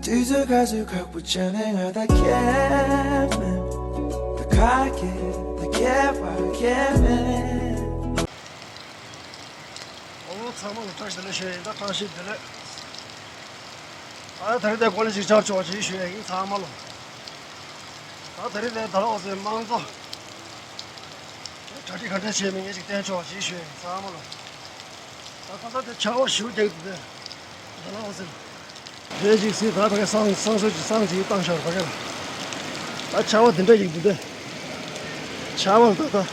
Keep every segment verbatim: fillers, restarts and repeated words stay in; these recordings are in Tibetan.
དུས་ཚོད་ག་ཚོད་ཁག་པོ་བྱས་ནས་ང་ད་ཁྱད་མེད། ད་ཁ་སྐད་ད་ཁྱད་པར་ཁྱད་མེད། ཨོ་ཚང་མ་ལ་བཀྲ་ཤིས་བདེ་ལེགས་ཞུ་ཡིན། ད་བཀྲ་ཤིས་བདེ་ལེགས། ད་ད་རེས་དེ་ཀོ་ལེ་ཇི་ཆགས་ཆོག་ཅིག་ཞུ་ཡིན་ཚང་མ་ལ། ད་ད་རེས་དེ་ད་ལོ་ཟེར་དམངས་གཙོ་གྲ་སྒྲིག་ག་འདྲ་བྱས་མིན་ངས་ཅིག་བསྟན་ཆོག་ཅིག་ཞུ་ཡིན་ཚང་མ་ལ། ད་ཁ་ས་དེ་ཆར་པ་ཞེ་པོ་རྒྱག་འདུག་དེ་ད་ལོ་ཟེར། རེད་ཅིག་སྲིད་ད་ཕ་གི་སང་སང་སོ་ཅིག་སང་ཅིག་བཏང་ཤར་ཕ་གི་ལ། ད་ཆར་པ་དེ་འདྲ་ཡིན་འདུག་དེ། ཆར་པ་ད་ད།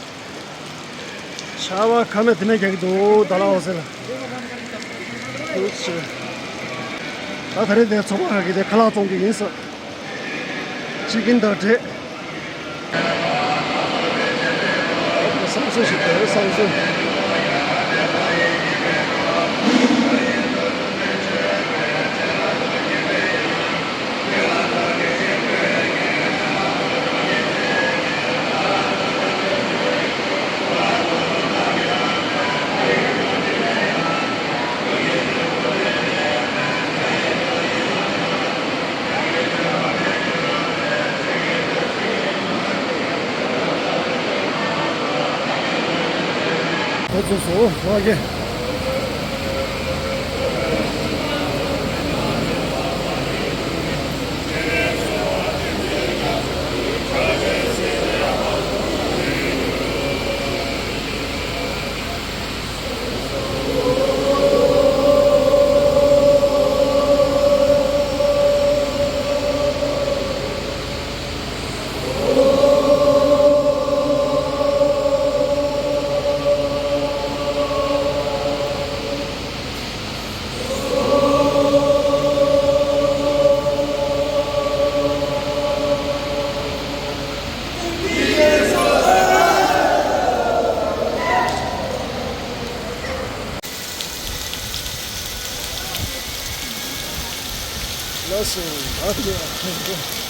ཆར་པ་ཁ་མེད་དེ་མེད་རྒྱག་གི་འདུག་ད་ལ་འོ་ཟེར་ལ། འདུག་ཟེར། ད་ད་རེས་དེ་ཚོགས་པ་ཁག་གིས་དེ་ཁ་ལག་བཙོང་གི་ཡིན་ས། ཅི་ཀིན་དང་འབྲས། བསམ་ཚུལ་ཞིག་དེ་བསམ་ཚུལ། ད་ཚོ་སོ་ལགས་ཀྱི། ལགས་སོ། ཨ་ནི།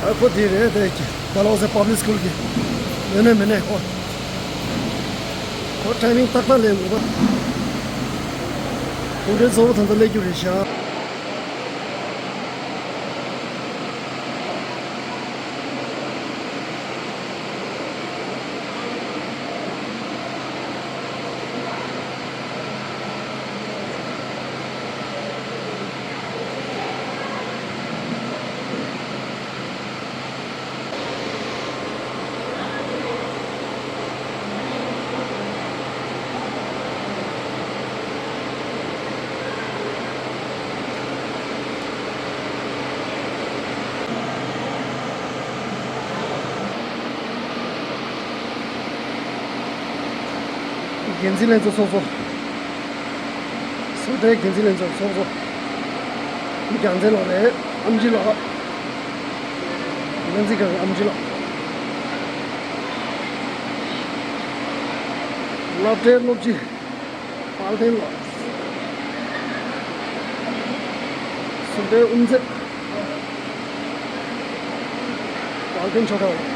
ཨ་ཁོ་དེ་རེད་དེ། ཌལ་ཧོ་སི་པབ་ལིག་སི་ཀུལ་གྱི། མེད་ནས་མེད་ནས་ཁོ། ཁོ་ཊའི་མིང་ཏག་ཏག་ལེན་དགོས་པ། གུང་ཁྲན་གཙོ་བོ་ད་ལྟ་སླེབས་རྒྱུ་རེད་ཤག་འགན་འཛིན་ལྷན་ཚོགས་ཚོགས་གཙོ། སུ་དེ་འགན་འཛིན་ལྷན་ཚོགས་ཚོགས་གཙོ། རྒྱལ་མཚན་ལགས་རེད། ཨེམ་ཆི་ལགས། སྨན་རྩིས་ཁང་ཨེམ་ཆི་ལགས། སློབ་གྲྭའི་སློབ་སྤྱི་དཔལ་ལྡན་ལགས། ཟུར་པའི་དབུ་མཛད། དཔལ་ལྡན་ཆོས་གྲགས།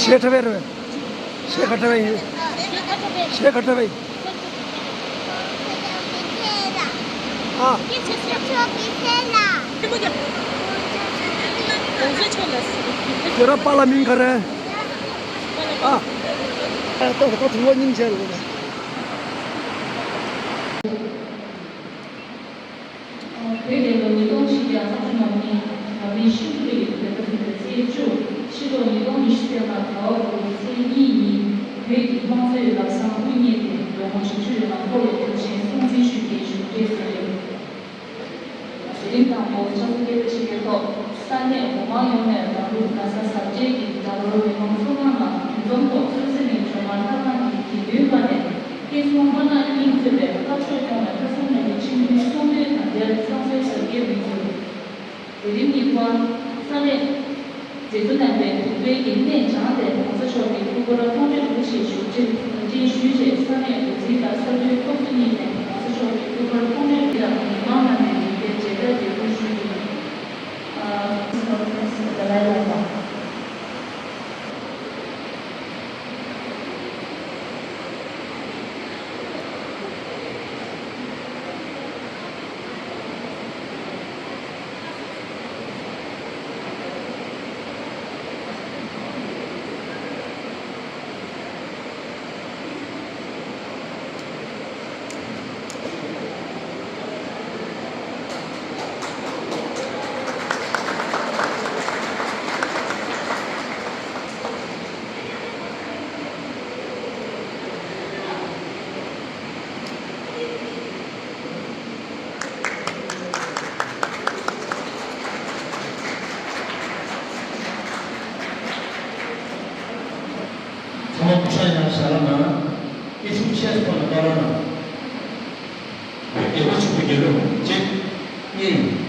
ཤེས་ཁྲ་བའི་རེད། ཤེས་ཁ་ཁྲ་བའི་ཡིན། ཤེས་ཁ་ཁྲ་བའི། ཨ། དེ་ར་པཱ་ལགས་མིང་ག་རེ། ཨ། ཨ། ད་ད་དུང་བ་སྙིང་རྗེ་ལ། བོད་རྒྱལ་ལོ་ཉིས་སྟོང་ཆིག་བརྒྱ་ལྔ་བཅུ་ང་གཉིས། བོད་མིའི་སྤྱི་འཐུས་ཀྱི་བོད་པ་ཚོས་ཚེས་བཅུ། ཕྱི་ལོ་ཉིས་སྟོང་ཉི་ཤུ་རྩ་ལྔ་ཟླ་བ་དགུ་པའི་ཚེས་གཉིས་ཉིན། བོད་ཀྱི་དམངས་གཙོའི་ལམ་བཟང་དབུ་བརྙེས་ཏེ་ལོ་ངོ་བཞི་བཅུ་ཡོད་ལ་འཁོར་བའི་དུས་ཆེན་སྲུང་བརྩི་ཞུ་རྒྱུའི་གྲོས་མཐུན་བྱུང་ཡོད། དེ་རིང་དང་པོ་ཆབ་སྲིད་སྐད་ཆ་བཤད་མཁན་ཐོག་ས་གནས་མི་མང་ཡོངས་ནས་རང་ལུགས་ན་ཚ་གཟབ་རྒྱས་ཀྱིས་ད་ལོར་མི་མང་ཚོགས་ཁང་ནང་འདུ་འཛོམས་ཐོག་གསོལ་ཚིགས་ནས་འབྱོར་མར་ལྷ་ཁང་གི་དགེ་འདུན་པ་ནས་བསྟན་སྲུང་དམར་ནག་གཉིས་གཙོས་པའི་ལྷ་ཕྱོགས་ཡོངས་ནས་ལྷ་སྲུང་མེ་ཏོག་ཆེན་མོའི་གསུང་འདོན་དང་འབྲེལ་གསང་གསོལ་གཟབ་རྒྱས་འབུལ་འབྱོར། དེ་རིང་ཉིན་མོ་ས་གནས་མཛེས་སྡུག་ལྡན་པའི་བུམ་པའི་གི་གནས་བྱང་དེ་༸གོང་ས་མཆོག་གི་སྐུ་པར་མཐོང་གྲོལ་རིན་པོ་ཆེའི་བཞུགས་ཁྲི་གདན་འདྲེན་ཞུས་རྗེས་ས་གནས་འགོ་འཛིན་དང་གསར་འགོད་ཚོགས་གཙོ་གཉིས་ནས་༸གོང་ས་མཆོག་གི་སྐུ་པར་མཐོང་གྲོལ་རིན་དང་མི་མང་རྣམས་ནས་ཡིན་པའི་མཇལ་དར་འདེགས་འབུལ་ཞུས་ཏེ། ཚང་མ་སྐུ་ཞབས་ཡང་ཞལ་ལག་གནང་། སྐྱེ་ཁྲིམས་ཆེད་སྤོ་ལ་བསྟོད་ར་གནང་། བོད་རྒྱལ་པོ་ཆེན་པོ་རྒྱལ་ལོ་གཅིག་གཉིས།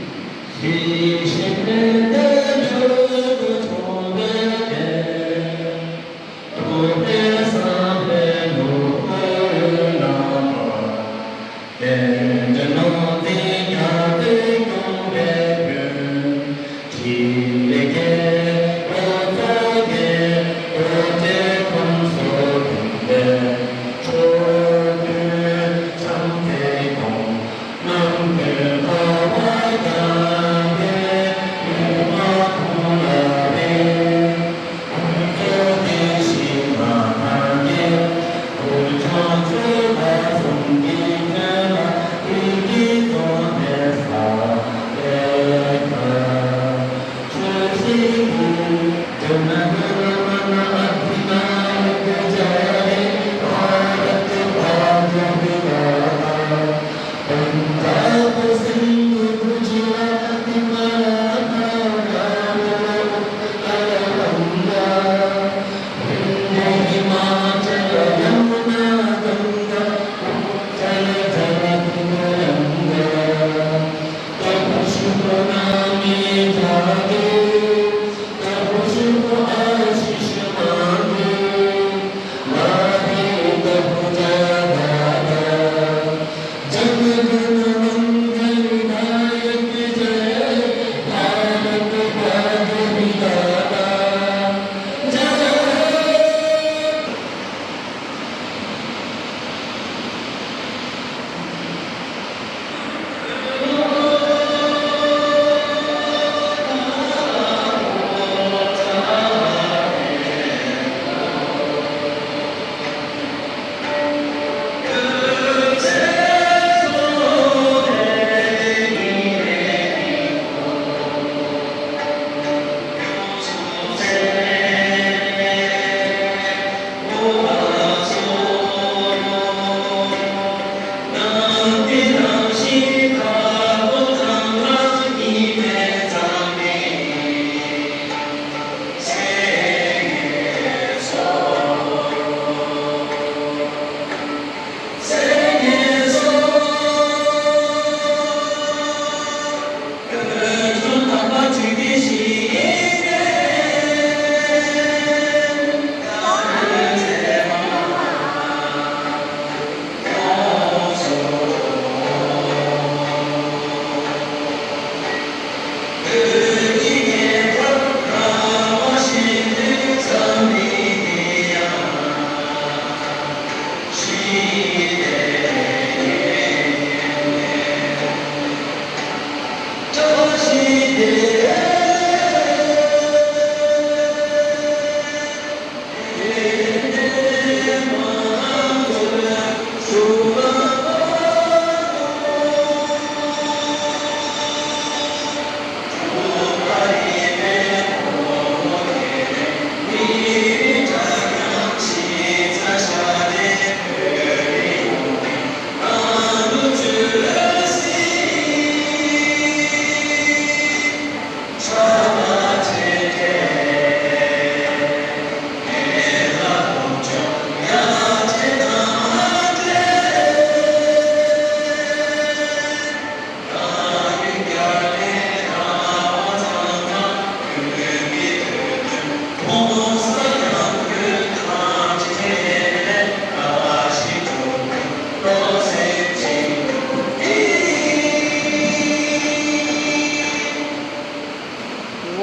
A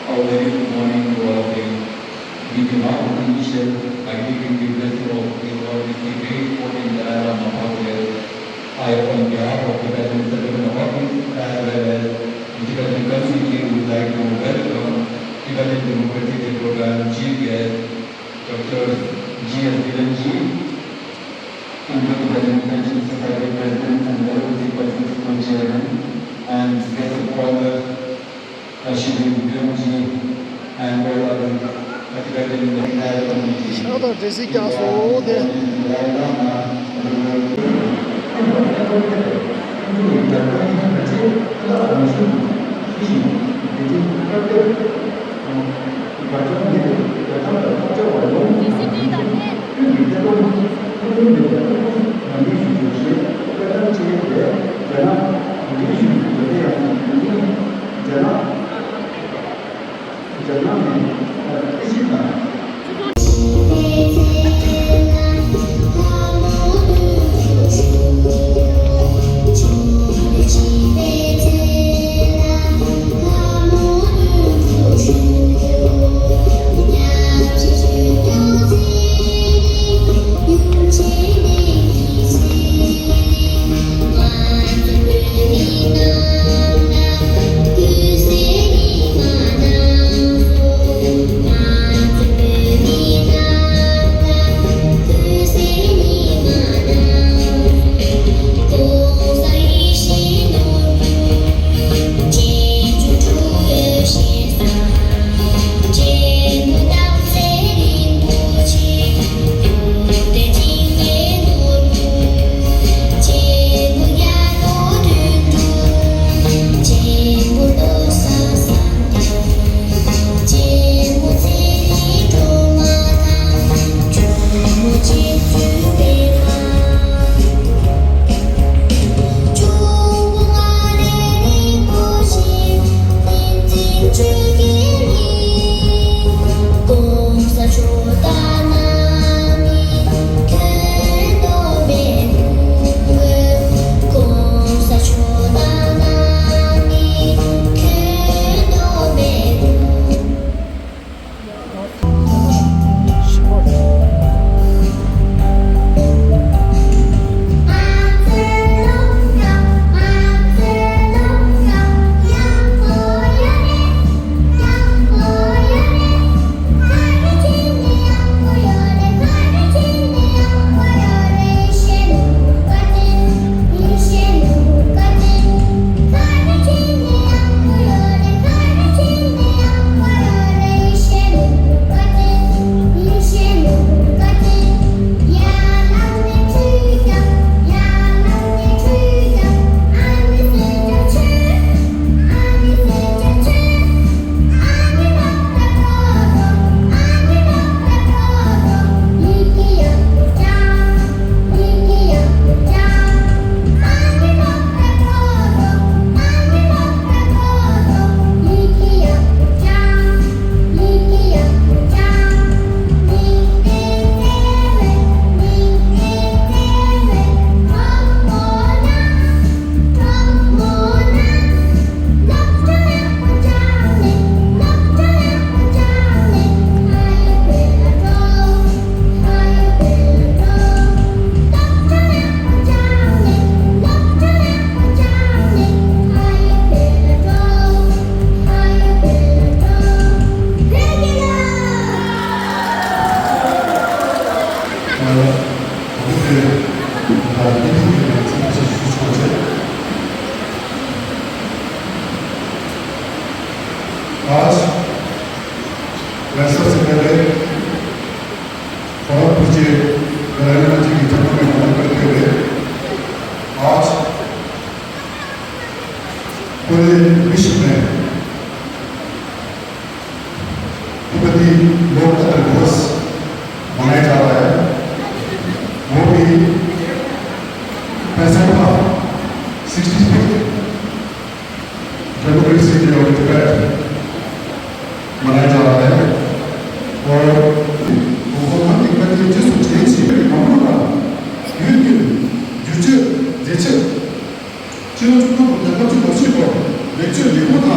very good morning to all of you. We do not often share identity with the festival of the Lord with the very important Dalai Lama Bhagavad. I, on behalf of Tibetan Settlement Office as well as the Tibetan community, would like to welcome Tibetan Democratic Program Chief Guest, Doctor G S Dhiren ji, Indo-Tibetan Friendship Society President and Dharmapati Cultural School Chairman, and guest of honor, Shri Vikram ji, and all other Tibetan Higher Committee. ཕྱག་དང་འབྲས་སིལ་བཀྱགས་སོ་དེ། आज वैष्णव संगठन खड़गपुर के नारायण जी की जन्म में नमन करते हुए आज पूरे विश्व में तिब्बती लोकतंत्र दिवस मनाया जा रहा है, वो भी पैंसठवां, sixty fifth democracy day of Tibet मनाया जा रहा है। और वो हम एक बार ये चीज़ सोचिए, इसी में हम लोग का यूनियन, यूजर, जैसे ཕྱི་ལོ་ཆིག་སྟོང་དགུ་བརྒྱ་ལྔ་བཅུ་ང་གཅིག་ལོར་ལེགས་བཅོས་ལེགས་པོ་དང་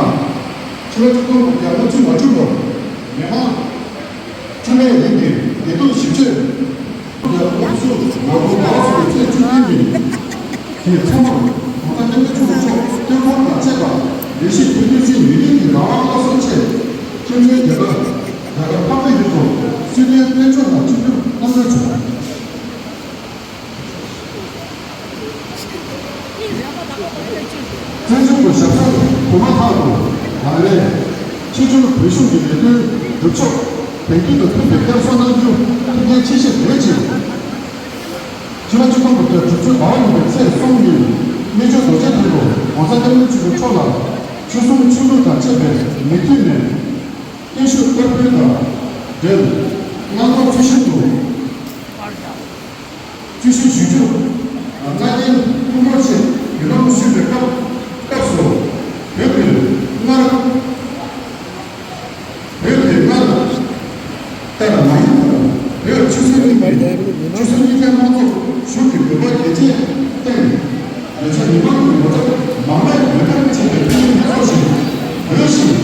ཕྱི་ལོ་ཆིག་སྟོང་དགུ་བརྒྱ་ལྔ་བཅུ་ང་དྲུག་ལོར་མི་དམངས་འཐུས་མིའི་རིང་གི་བདེ་སྡུག་ཞིབ་དཔྱོད་ཀྱི་སློབ་གསོ་ལོ་དགུ་པ་སོགས་ཚེས་བཅུ་བདུན་ཉིན་གྱི་མཚན་མོར་༸གོང་ས་༸སྐྱབས་མགོན་ཆེན་པོ་མཆོག་སྟོན་འཁོར་དང་བཅས་པ་ལས་བཞི་དེ་བསྟན་སྲིད་ཡུན་རིང་གི་རང་དབང་སླར་གསོའི་ཆེད་བཙན་བྱོལ་རྒྱལ་ཁབ་རྒྱལ་ཁབ་འཕགས་པའི་ཡུལ་དུ་སྲིད་དོན་དཔལ་འབྱོར་ལ་ཆིབས་བསྒྱུར་གནང་འབུལ་བྱུང་། བཙན་བྱོལ་དུ་ཞབས་སོར་གོམ་པ་ཐག་ཏུ་ད་རེས་ཕྱི་འབྱོར་བོད་གཞུང་གི་ལས་དོན་སྒྲུབ་ཕྱོགས་དོན་འཁྱོལ་དུ་ཐུབ་པའི་བསྐྱར་གསོ་གནང་རྒྱུ་ཐུགས་འགན་ཆེ་ཤོས་རེད་ཅེས། ཕྱི་ལོ་ཆིག་སྟོང་དགུ་བརྒྱ་དྲུག་ཅུ་ཟླ་བ་ལོན་པའི་ཚེས་གསུམ་ཉིན་གནས་མཆོག་རྡོ་རྗེ་གདན་དུ་༸གོང་ས་༸སྐྱབས་མགོན་ཆེན་པོ་མཆོག་ལ་ཆོལ་གསུམ་ཆོས་ལུགས་དང་བཅས་པའི་མི་མཐུན་ནས་བརྟན་བཞུགས་བསྟར་འབུལ་དང་འབྲེལ་སྔ་དགོང་དཀྱིལ་ཤིན་ཏུ། བརྗོད་གཞི་ཞུ་རྒྱུ། ལྔ་བརྒྱའི་ཐུན་མོང་ཆེད་བརྒྱུད་ལམ་ཞུས་པའི་སྐབས་སྐབས་སུ་བོད་མིར་སྔར་བོད་དེ་སྔར་ལྟར་མ་ཡིན་པར་བོད་ཆོལ་གསུམ་གཉིས་ཀྱི་ཆོལ་གསུམ་གཉིས་ཀའི་དམངས་གཙོ་གཞུང་གི་དགོས་པ་གལ་ཆེའི་སྟེང་། བོད་ཆོལ་མི་མང་གི་ངོ་ཚབ་མང་མོས་འོས་འདེམས་བྱས་པའི་འཐུས་མི་ཚོགས་ཞིང་འོས་ཤིང་།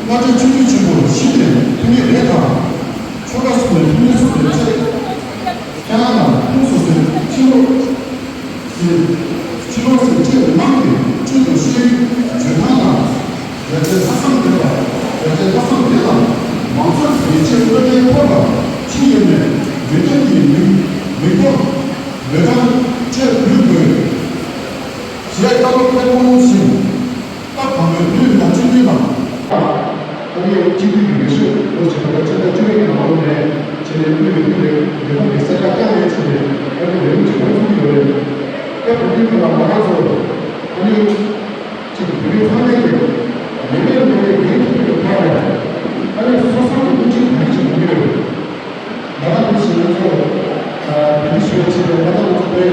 སྔ་དྲོའི་ཆོས་བརྒྱུད་ཆེན་པོ་བཞི་ནས་འཐུས་མི་རེ་དང་། ཆོལ་ཁ་གསུམ་ནས་འཐུས་མི་གསུམ་ནས་བཅས། ཁྱེད་རང་ལ་ཁོང་སོ་སོའི་ཕྱི་ལོགས་ཀྱི་ཕྱི་ལོགས་སུ་བཅས་མི་མང་གི་ཁྲོད་དུ་ཤེས་ཡོན་འཇོན་ཐང་དང་། ཡར་རྒྱས་ལྷག་བསམ་ལྡན་པ། ཡར་རྒྱས་ལྷག་བསམ་ལྡན་ལ་མང་ཚོགས་ཀྱི་ཡིད་ཆེས་དངོས་གནས་ཐོབ་པ་ཅི་ཡིན་ནས་འཇོན་ཐང་གི་མིང་མིང་ཐོབ་ལོས་དྲང་བཅས་འབུལ་དགོས། ཞེས་བཀའ་སློབ་སྩལ་གནང་ཞིང་། སྐབས་དང་པོའི་དུས་ནམ་ཅི་ནུས་པ། ཨ་ནི་སྤྱི་འཐུས་ཀྱི་འོས་ཤོག་ལོ་བྱེ་བ་ཕྱེད་དང་བཅུ་གཉིས་ཀྱི་ནང་ལོགས་ནས་བྱས་ནས་དབུས་པའི་དབུས་པའི་ལས་ཁུངས་ཀྱི་གསལ་བསྒྲགས་བསྐྱངས་ནས་བྱས་ནས་ཨ་ནི་ལས་རིམ་ཅིག་འགོ་འཛུགས་ཀྱི་ཡོད་རེད། སྐབས་དེ་དུས་ཀྱི་ནང་ང་རང་ཚོ་ཨ་ནི་གཅིག་བོད་རིགས་ཚང་མས་ཀྱི་ལས་མེད་ལས་རིགས་འགན་འཁྱེར་བའི་ཐོག་ནས་ཨ་ནི་སོ་སོ་གི་དབུ་ཁྲིད་གང་ཅི་དགོས་ཀྱི་ཡོད་རེད། ང་རང་དེ་བཞིན་ང་ཚོ་དེ་འདྲ་ཞུ་བ་བྱས་པའི་ང་རང་ང་ཚོ་དེ་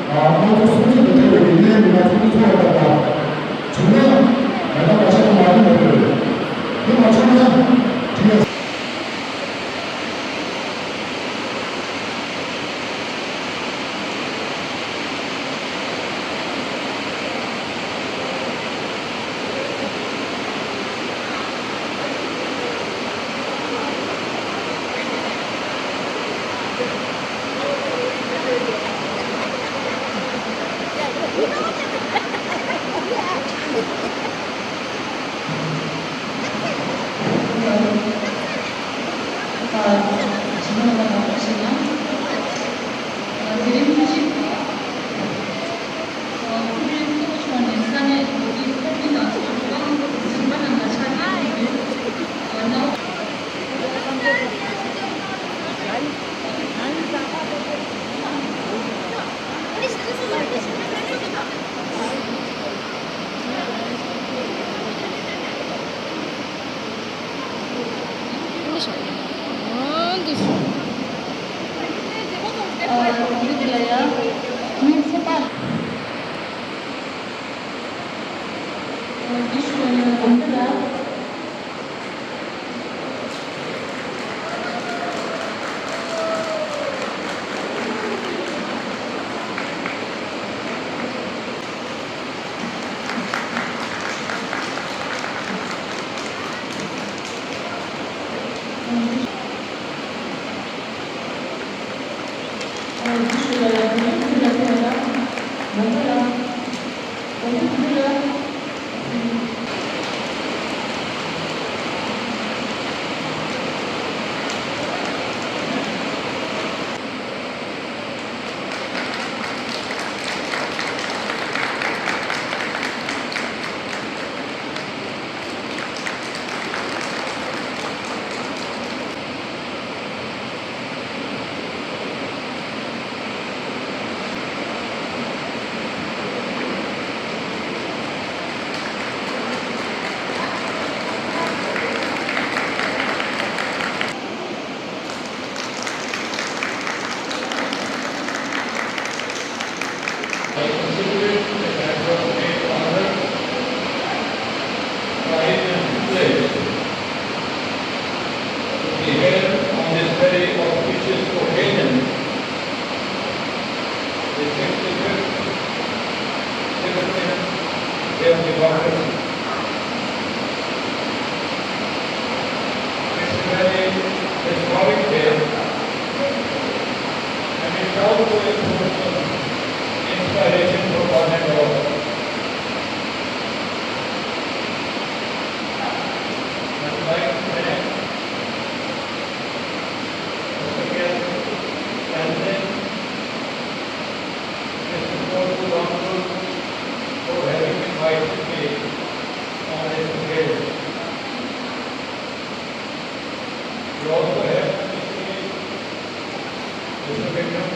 དམངས་གཙོ་སྲུང་བརྩི་དང་འབྲེལ་བའི་ཡིན་ནའི་མི་སྣ་ཚོགས་འདུ་ཚོགས་པ་དང་། བྱུང་ན་ང་རང་བར་ཆད་མ་ཡིན་པ་རེད། དེ་མ་བྱུང་ན་དེ་ཡང་།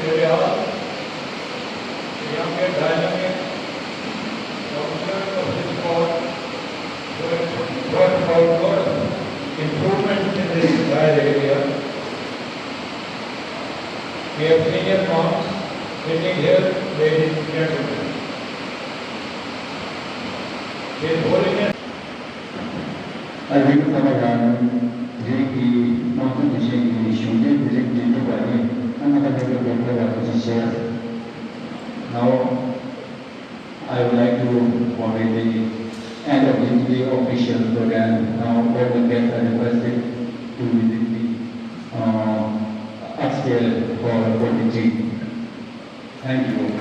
Area, the younger dynamic officers of this court were brought about lot of improvement in this entire area. We have senior monks sitting here, ladies and gentlemen. His Holiness ཨ་རིག་ཚང་མ་ལ་རིག་གི་དམངས་གཙོ་ནུས་ཤུགས་ཀྱི་གཞུང་འབྲེལ་དེ་རིགས་འདི་འགྲུབ་པ་ནི་ཨ་ན་ཁ་ནས་ཀྱི་འགྲུབ་པ་ཐུགས་རྗེ་ཆེ། Now, I would like to convey the end of the, the official program. Now, all the guests are requested to visit the uh, upstairs for, for the tea. Thank you.